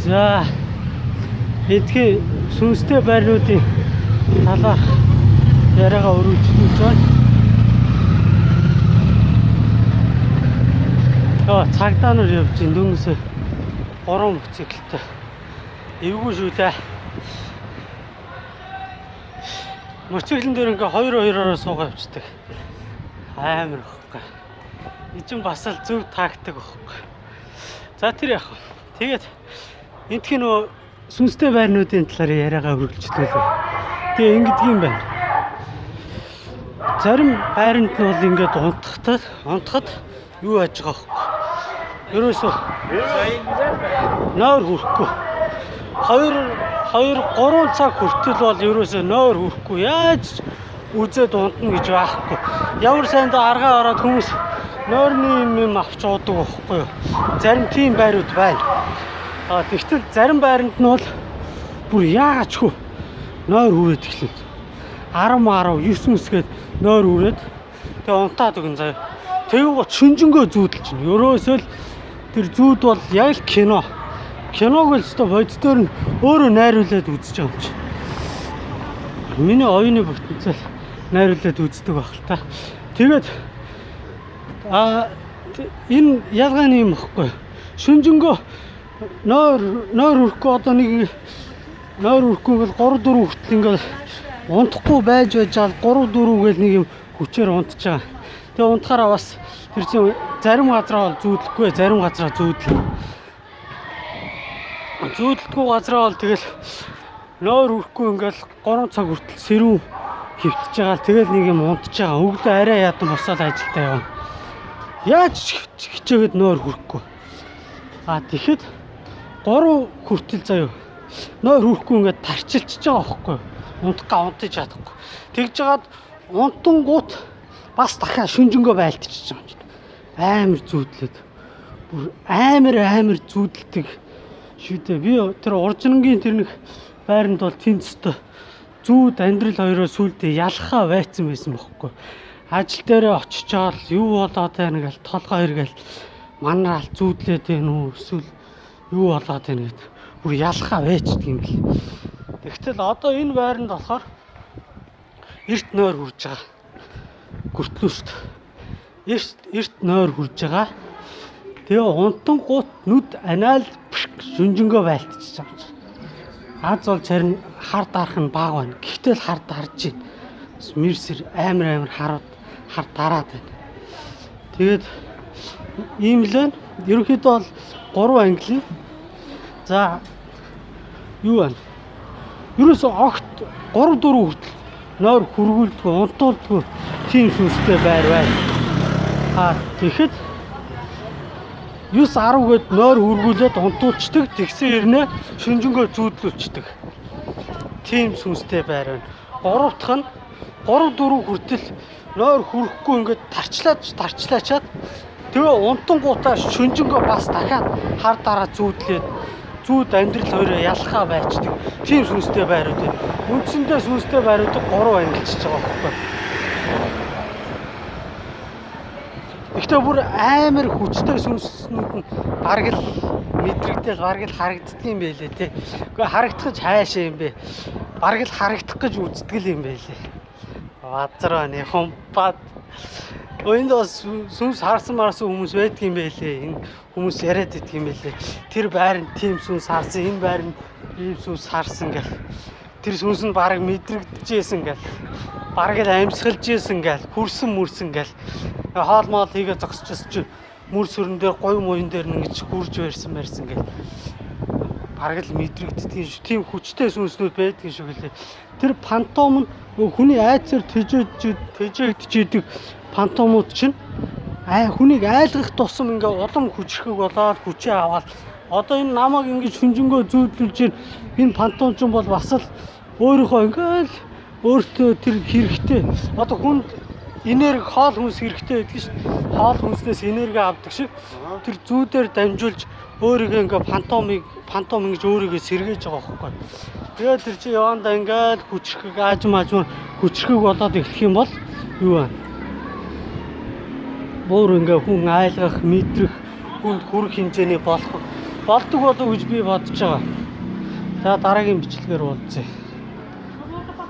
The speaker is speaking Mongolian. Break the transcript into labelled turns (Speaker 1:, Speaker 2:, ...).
Speaker 1: За эдгээр сүнстэй байрнуудын талаарх яриагаа өргөжлүүлж байна. Яа, цагдаа нар явж байна. Дөнгөсөө 3 мотоциклтэй. Эвгүй шүү дээ. Мотоциклэн дээр ингээ хоёр хоёроор суугаа явцдаг. Амар ихгүй. Энэ чинь бас л зөв тактик ихгүй. За тэр яах вэ? Тэгээд энтхийн нөгөө сүнстэй байрнуудын талаар яриагаа үргэлжлүүлээ. Тэгээ ингэдэг юм байна. Зарим байранд нь бол ингээд унтахад юу яаж байгаа вэ? Ерөөсөө нойр хүрэхгүй. 2 2 3 цаг хүртэл бол ерөөсөө нойр хүрэхгүй. Яаж үзээд унтна гэж байхгүй. Ямар сайндаа аргаа ороод хүмүүс нойрны юм авч уудаг байхгүй юу? Зарим тийм байрууд байна. А тэгтэл зарим байранд нь бол бүр яагаачгүй нойр хүрээд эхлэв. 10 10 9 үсгээд нойр хүрээд тэгээ унтаад өгөн заяа. Тэгээ гот шүнжэнгөө зүүдэл чинь. Ерөөсөө л тэр зүүд бол яг л кино. Киног л өстө боддоор нь өөрөө найруулад үзэж байгаа юм чи. Миний оюуны потенциал найруулад үздэг байх л та. Тэгээд энэ ялгааны юм баггүй. Шүнжэнгөө нойр хүрэхгүй одоо нэг нойр хүрэхгүй ингээл 3 4 хүртэл ингээл унтахгүй байж жаал 3 4 гээл нэг юм хүчээр унтж байгаа. Тэгээ унтахаараа бас тэр чинь зарим газараа бол зүүдлэхгүй, зарим газараа зүүдлээ. Зүүдэлдэггүй газараа бол тэгэл нойр хүрэхгүй ингээл 3 цаг хүртэл сэрүүн хөвтөж байгаа л тэгэл нэг юм унтж байгаа. Өглөө арай ядан босоод ажилдаа явна. Яаж хичээгээд нойр хүрэхгүй. А тэгэхэд 3 хүртэл заяа нойр хүрэхгүй ингээд тарчилчихж байгаа байхгүй. Унтах га унтаж чадахгүй. Тэгж жагаад унтангуут бас дахиад шүнжэнгөө байлтчихж байгаа юм чинь. Амар зүүдлээд. Бүр амар зүүдэлдэг шүү дээ. Би тэр уржингийн тэр нэг байранд бол тэнд өстө зүүд амьдрал хоёроо сүулдэ ялхаа байцсан байсан бохоггүй. Ажил дээрээ очичоол юу болоод байна гэл толгой хэрэгэл манаал зүүдлээд байна уу эсвэл юу болоод байна гэд бүр ялхаа байцдаг юм бэл. Тэгтэл одоо энэ байранд болохоор эрт нойр хүрж байгаа. Гүртлүү шүү дээ. Эрт нойр хүрж байгаа. Тэгээ унтангуут нүд анаал шүнжэнгөө байлтчихж байгаа юм чинь. Аз бол харин хар дарах нь бага байна. Гэхдээ л хар дарж байна. Мэрсэр амар хар дараад байна. Тэгээд ийм л байна. Ерөнхийдөө бол 3 англи. За юу байна? Ерөөсөө огт 3 4 хүртэл нойр хүргүүлдэггүй, унтуулдаггүй тийм сүнстэй байр байна. А тэгэхэд 9 10 гээд нойр хүргүүлээд унтуулцдаг. Тэгсэн хэрнээ шүнжэнгөө зүүдлүүлцдэг. Тийм сүнстэй байр байна. 3 дахь нь 3 4 хүртэл нойр хүрэхгүй ингээд тарчлаачаад тэгээ унтангуудаа шүнжэнгөө бас дахиад хар дараа зүүдлээд зүүд амьдрал хоёроо ялхаа байцдаг. Тийм сүнстэй байрууд байна. Үндсэндээ сүнстэй байруудыг 3 ангилчихж байгаа байхгүй. Гэхдээ бүр амар хүчтэй сүнснүүд нь бараг л мэдрэгдэл бараг л харагддаг юм байлээ те. Үгүй харагдах гэж хайшаа юм бэ. Бараг л харагдах гэж үздэг юм байлээ. Базар байна хумпад. Энд бас сүнс харсан марсан хүмүүс байдаг юм байлээ. Энэ хүмүүс яриад идэх юм байлээ. Тэр байранд тийм сүнс харсан, энэ байранд ийм сүнс харсан гэл. Тэр сүнс нь бараг мэдрэгдэжсэн гэл. Бараг л амьсгалж исэн гэл, хүрсэн мөрсөн гэл. Хоол моол хийгээ зогсчихсон чинь мөр сүрэн дээр гуй муян дээр ингэж хурж барьсан барьсан гэл. Бараг л мэдрэгддэг шүү. Тийм хүчтэй сүнснүүд байдаг шүү гэлээ. Тэр фантом нь хүний айцаар тэжээгдэж идэг фантомууд чинь хүнийг айлгах тусам ингээ улам хүчрхэг болоод хүчээ аваад одоо энэ намайг ингэж шүнжэнгөө зүүдлүүлж энэ фантом чинь бол бас л өөрийнхөө ингээл өөртөө тэр хэрэгтэй. Одоо хүнд энерги хоол хүнс хэрэгтэй байдаг шүү. Хоол хүнснээс энерги авдаг шиг тэр зүүдээр дамжуулж өөрийгөө ингээ фантом ингэж өөрийгөө сэргээж байгаа байхгүй. Тэгээд тэр чи явандаа ингээл хүчрхэг аажим аажмаар хүчрхэг болоод эхлэх юм бол юу вэ? Буур ингээ хүн айлгах, мэдрэх, хүнд хүрэх хэмжээний болох Болдог болов гэж би бодож байгаа. За, дараагийн бичлэгээр уулзъя.